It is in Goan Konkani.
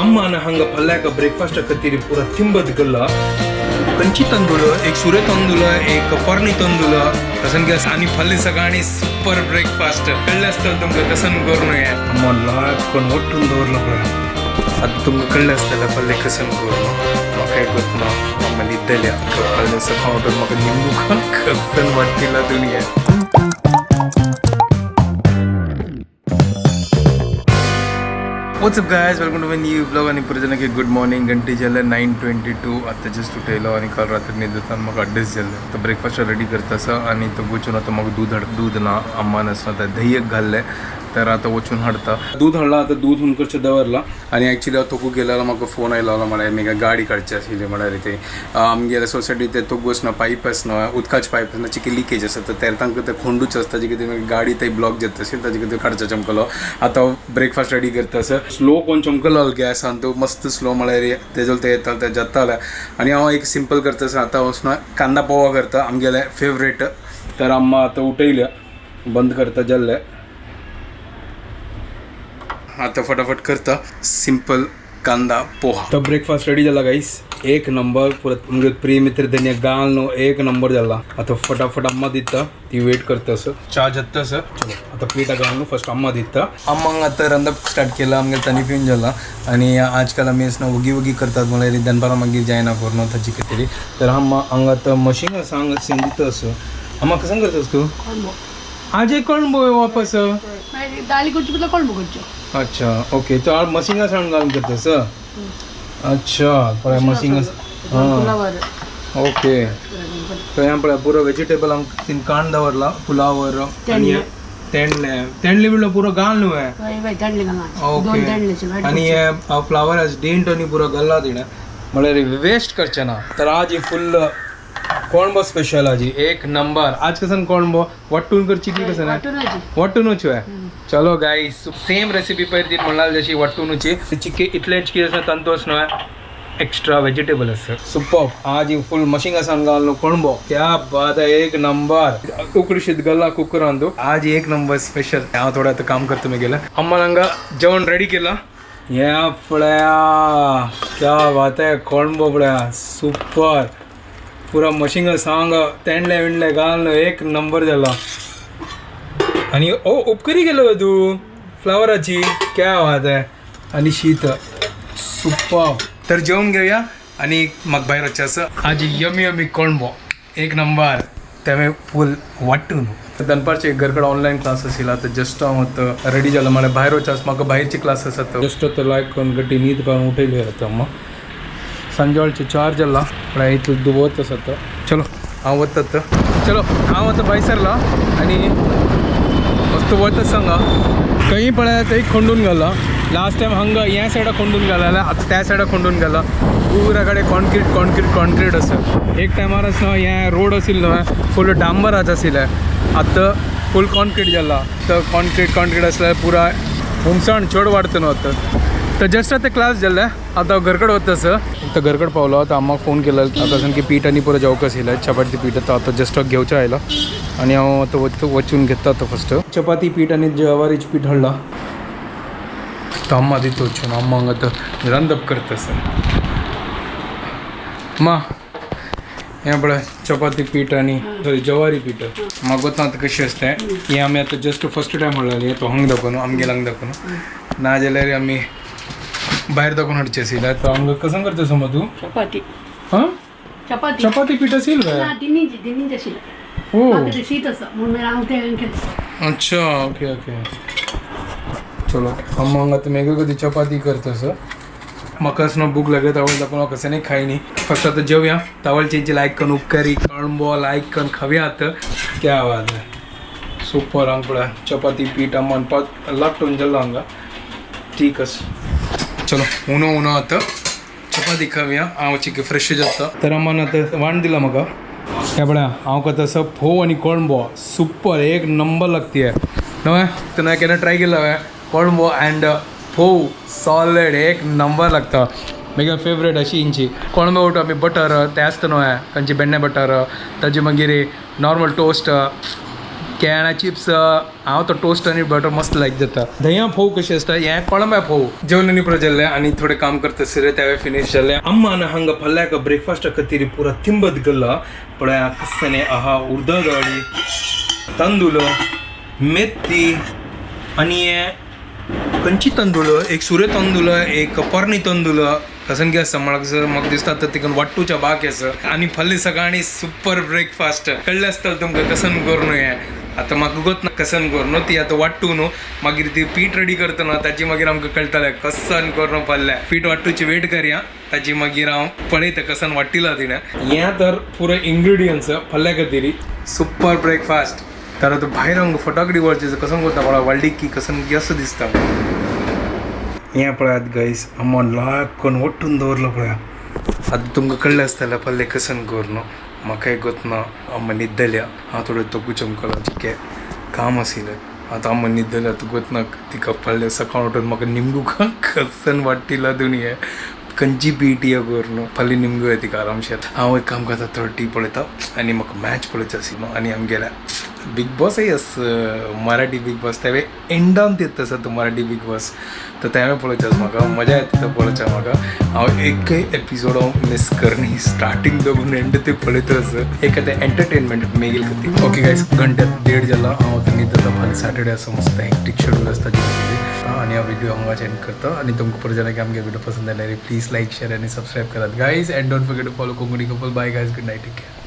अम्मान हांगा पल्ल्याक ब्रेकफास्ट कत्तीरी पूरा तिंबत गल्ला कंची तांदूळ एक सुरे तांदूळ एक पर्णी तांदूळ तसं की आणि फल्ली सकाळी सुपर ब्रेकफास्ट कळलं असतं तुमका कसन करून हे अम्मा लाख ಒಟ್ಟುನ್ ದವರ್ಲ ಅದು ತುಂಬ ಕಳ್ಳೆ ಅಸ್ತಲ್ಲ ಪಲ್ಯ ಕಸನ್ ಕरून म्हाका एक गोत ना अम्मा न्हिदल्या पल्ले सकाळ उठून म्हाका निंबू कसन वाटतिला दुनिया. What's up guys, welcome to my new vlog. आणि पुरजनाके गुड मॉर्निंग. घंटी जाले 9:22. आतां जस्ट उठयलो आणि काल रात्री न्हिदतान म्हाका अड्डेच जाल्ले. आतां ब्रेकफास्ट रेडी करता आसा आणि तो वचून आतां म्हाका दूध हाड, दूध ना अम्मान आसना तर दही एक घाल्लें, तर आतां वचून हाडता. दूध हाडला, आतां दूध हुनकरचें दवरला. आणि ॲक्च्युली हांव तोकू गेलेलो, म्हाका फोन आयलो म्हळ्यार मागीर गाडी काडची आशिल्ली. म्हळ्यार ते आमगेले सोसायटी ते तोगू आसना पायप आसना, उदकाचे पायप आसना, चिकी लिकेज आसा, तर ते तांकां ते खोंडूच आसता ताजे खातीर मागीर गाडी थंय ब्लॉक जाता अशें ताजे खातीर काडचो चमकलो. आतां हांव ब्रेकफास्ट रेडी करता आसा. स्लो कोण चमकलो गॅसान तो मस्त स्लो म्हळ्यार तेजो ते येताले ते जाताले. आनी हांव एक सिंपल करता आसा. आतां वचून कांदा पोवा करता, आमगेले फेवरेट. तर अम्मा आतां उठयल्या, बंद करता जाल्ले. आता फटाफट करता सिंपल कांदा पोहा. तर ब्रेकफास्ट रेडी झाला गाईस, एक नंबर. परत म्हणजे प्रिय मित्र धनिया गाल नो एक नंबर झाला. आता फटाफट अम्मा दिता, ती वेट करता असं चा जाता असं. चलो आता प्लेटा घालून फर्स्ट अम्मा दिता. अम्मांग आता रंदप स्टार्ट केला, आमगे तनी पिवन जाला. आणि आजकाल आमी असं वगी वगी करतात, म्हळ्यार दनपारां मागीर जायना करून ताची खातीर. तर अम्मा हांगा आतां मशीन आसा, हांगा सेंदिता असं. अम्मा कसं करतास तू? आज एक कोण वापस दाली करची बदला कोळंबो करच्यो. अच्छा ओके, तर मशिंगा साण घालून करतस. अच्छा पळय मशिंगा. हां ओके, तर ह्या पळय पुरो वेजिटेबल आमकां काण दवरला, फुलावर आणि तेंडले. तेंडले बिडलो पुरो घाल न्हू हें. हय तेंडले घाला. ओके, आणि हे फ्लावर आज डेंट आणि पुरो गल्ला तिणें, म्हळ्यार वेस्ट करचें ना. तर आज ही फुल कोणबो स्पेशल आजी एक नंबर. आज कसन कोणबो वाटून करची की कसं ना वाटूनच आहे. चलो गाईस, सेम रेसिपी पयर ती म्हणाल जशी वाटूनची चिके इतलेंच की आसा तांतूच न्हय एक्स्ट्रा वेजिटेबल आसा. सुपर. आज ही फुल मशिंगा सावन घालून कोणबो, क्या बात आहे, एक नंबर. उकडी शीत गल्ला कुकरान तू आज एक नंबर स्पेशल. हांव थोडं आतां काम करता. मी अम्मान हांगा जेवण रेडी केला. ह्या पळया, क्या बात आहे, कोणबो पळया सुपर. पुरा मशिंगा सांग तेंडले विंडले घालून एक नंबर जाला. आणि ओ उपकरी गेलो तू फ्लावराची, क्या बात आहे. आणि शीत सुपर. तर जेवण घेऊया आणि मग बाहेर वचचें आसा. आज यमी यमी कोणबो एक नंबर, त्यामुळे फुल वाटून. तर दनपारचे घरकडे ऑनलाईन क्लास आशिल्ला. आतां जस्ट हांव आतां रेडी जालो, म्हळ्यार भायर वचचें आसा, म्हाका भायरची क्लास आसा. जस्ट आतां लायक करून गट्टी न्हीद काडून उठयली. आतां अम्मा सांजवेळचे 4 जाला, पण इतलो दुबोत आसा आतां. चलो हांव वता आतां. चलो हांव आतां भायर सरला आनी मस्त वता सांगा. खंय पळय थंय खोंडून घाला. लास्ट टायम हांगा ह्या सायडा खोंडून घाला, आतां त्या सायडा खोंडून घाला. पुरा कडेन कॉन्क्रीट कॉन्क्रीट कॉन्क्रीट आसा. एक टायमार आसा हें रोड आशिल्लो न्हय फूल डांबराच आशिल्लें, आतां फूल कॉन्क्रीट जाला. तर कॉन्क्रीट कॉन्क्रीट आसल्यार पुरा हुमसाण चड वाडटा न्हू आतां. तर जस्ट आतां क्लास जाल्लें, आतां हांव घरकड वता आसा. आतां घरकड पावलो. आतां अम्माक फोन केलो, आतां सामकी पीठ आनी पुरो जेवक आशिल्लें चपाती पीठ. आतां आतां जस्ट घेवचें आयलो आनी हांव आतां वचून घेता. आतां फस्ट चपाती पीठ आनी ज्वारीचें पीठ हाडला. आतां अम्मा दिता वचून. अम्मा हांगा आतां रांदप करता आसा. मा हें पळय चपाती पीठ आनी सॉरी ज्वारी पीठ. म्हाका गोत आतां कशें आसता हें. आमी आतां जस्ट फस्ट टायम हाडलेलें हें तो हांगा दाखोवन आमगेर हांगा दाखोवन, ना जाल्यार आमी भायर दाखोवन हाडचें आशिल्लें. आतां हांगा कसं करता समज तूं? चपाती. हां चपाती. चपाती पीठ असेल काय? तिन्हीची तिन्हीच आशिल्लें. हो. म्हाका ते शीत आसा म्हणून हांव तें केलें. अच्छा ओके ओके. चलो अम्मा हांगा आतां मेगो कधी चपाती करता आसा. म्हाका न्हू भूक लागली, तावळ दाखोवन हांव कसं खाय न्ही. फक्त आतां जेवया. तावळचेंची लायक करून उपकारी कणबो लायक करून खावया आतां. क्या बात आहे, सुपर. हांगा पळय चपाती पीठ अम्मान पात लाटून जालो हांगा. ठीक आसा. चलो उनो उनो आतां चपाती खावया. हांव चिके फ्रेश जाता. तर अम्मान आतां वाण दिला म्हाका. हे पळय हांव खाता आसा फोव आनी कोळंबो सुपर, एक नंबर लागती न्हय. तुवें केन्ना ट्राय केला हांवें कोळंबो अँड फोव सॉलिड एक नंबर लागता. मागीर फेवरेट अशी इंची कोळंबो उठ आमी बटर ते आसता न्हय खंयची बेण्णे बटर ताजे मागीर नॉर्मल टोस्ट. केळ्या चिप्स. हांव तो टोस्ट आनी बटर मस्त लायक जाता. धंया फोव कशें आसता हें कोळंब्या फोव. जेवण आनी पुरो जाल्लें आनी थोडें काम करता आसतलें तें फिनीश जालें. अम्मान हांगा पल्ल्याक ब्रेकफास्ट खातीर पुरा तिंबत गल्ला पळया कसने आहा उर्द दाळी, तांदूळ, मेथी आनी हें खंयची तांदूळ, एक सुरे तांदूळ, एक पर्णी तांदूळ कसन की आसा. म्हाका म्हाका दिसता आतां तिकून वाट्टूच्या बाक आसा. आनी फाल्यां सकाळी सुपर ब्रेकफास्ट कळ्ळें आसतलें तुमकां कसन करून हें. आतां म्हाका गोत ना कसन करून ती आतां वाट्टू न्हू, मागीर ती पीठ रेडी करतना ताची मागीर आमकां कळटलें कसन करून फाल्यां पीठ वाट्टूची वेट करया. ताची मागीर हांव पळयता कसन वाटिला तिणें. हें तर पुरो इन्ग्रिडियंट्स फाल्यां खातीर सुपर ब्रेकफास्ट. तर आतां भायर हांगा फटाकडी वळचे कसन करता पळय व्हडली कसन की असो दिसता. हें पळयात गायस, अम्मान लाग वट्टून दवरलो पळया. आतां तुमकां कळ्ळें आसतलें पल्ले कसन करून. म्हाकाय गोत ना. अम्मा न्हिदल्या. हांव थोडें तोकू चमकलो जिके काम आशिल्लें. आतां अम्मा न्हिदल्या. आतां गोत ना तिका फाल्यां सकाळ उठून म्हाका निमगू कसन वाडटिला दोनी हें खंयची पीट या करून फाल्यां निमगू तिका आरामशें. हांव एक काम करता, थोडो टी पळयता आनी म्हाका मॅच पळोवची आशिल्लो. आनी आमगेल्या बिग बॉसय आस, मराठी बिग बॉस तेवे एंडान येता आसा तो मराठी बिग बॉस, तर तेवें पळोवचें आसा. म्हाका मजा येता तो पळोवच्या. म्हाका हांव एकय एपिसोड हांव मिस करनी, स्टार्टींग दोगून एंड ते पळयता आसा. एक आतां एंटरटेनमेंट मेगील खातीर. ओके गायस, घंट्यात 1.5 जाला. हांव आतां न्हिदता. फाल्यां सॅटर्डे आसा, मस्त हेक्टीक शेड्यूल आसता जितले. आनी हांव व्हिडिओ हांगाच एंड करता. आनी तुमकां परत जाल्यार की आमगे व्हिडिओ पसंत जाल्यार प्लीज लायक, शेअर आनी सबस्क्रायब करात guys, and don't forget to follow Konkani couple. Bye guys, good night, take care.